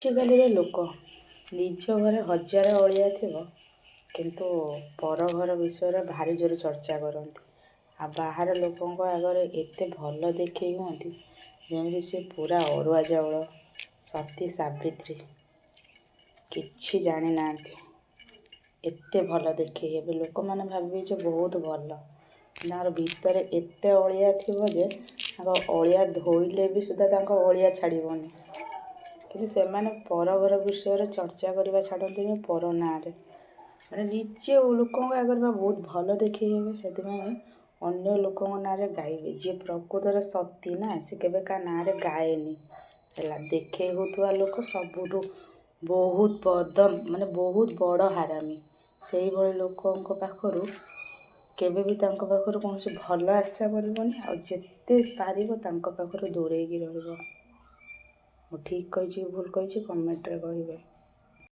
ଆଜିକାଲିର ଲୋକ, ନିଜ ଘରେ ହଜାରେ ଅଳିଆ ଥିବ, କିନ୍ତୁ ପର ଘର ବିଷୟରେ ଭାରି ଜୋରେ ଚର୍ଚ୍ଚା କରନ୍ତି। ଆଉ ବାହାର ଲୋକଙ୍କ ଆଗରେ ଏତେ ଭଲ ଦେଖେଇ ହୁଅନ୍ତି, ଯେମିତି ସେ ପୁରା ଅରୁଆ ଚାଉଳ, ସତୀ ସାବିତ୍ରୀ, କିଛି ଜାଣିନାହାନ୍ତି। ଏତେ ଭଲ ଦେଖେଇ ହେବେ, ଲୋକମାନେ ଭାବିବେ ଯେ ବହୁତ ଭଲ। ତାଙ୍କର ଭିତରେ ଏତେ ଅଳିଆ ଥିବ ଯେ ତାଙ୍କ ଅଳିଆ ଧୋଇଲେ ବି ସୁଦ୍ଧା ତାଙ୍କ ଅଳିଆ ଛାଡ଼ିବନି। କିନ୍ତୁ ସେମାନେ ପର ଘର ବିଷୟରେ ଚର୍ଚ୍ଚା କରିବା ଛାଡ଼ନ୍ତିନି ପର ନାଁରେ। ମାନେ ନିଜେ ଲୋକଙ୍କ ଆଗରେ ବା ବହୁତ ଭଲ ଦେଖେଇ ହେବେ, ସେଥିପାଇଁ ଅନ୍ୟ ଲୋକଙ୍କ ନାଁରେ ଗାଇବେ। ଯିଏ ପ୍ରକୃତରେ ସତୀ ନା, ସେ କେବେ କାହା ନାଁରେ ଗାଏନି। ହେଲା, ଦେଖେଇ ହେଉଥିବା ଲୋକ ସବୁଠୁ ବହୁତ ବଦ, ମାନେ ବହୁତ ବଡ଼ ହାରାମି। ସେଇଭଳି ଲୋକଙ୍କ ପାଖରୁ କେବେ ବି ତାଙ୍କ ପାଖରୁ କୌଣସି ଭଲ ଆଶା କରିବନି, ଆଉ ଯେତେ ପାରିବ ତାଙ୍କ ପାଖରୁ ଦୂରେଇକି ରହିବ। ମୁଁ ଠିକ୍ କହିଛି କି ଭୁଲ କହିଛି, କମେଣ୍ଟରେ କହିବେ।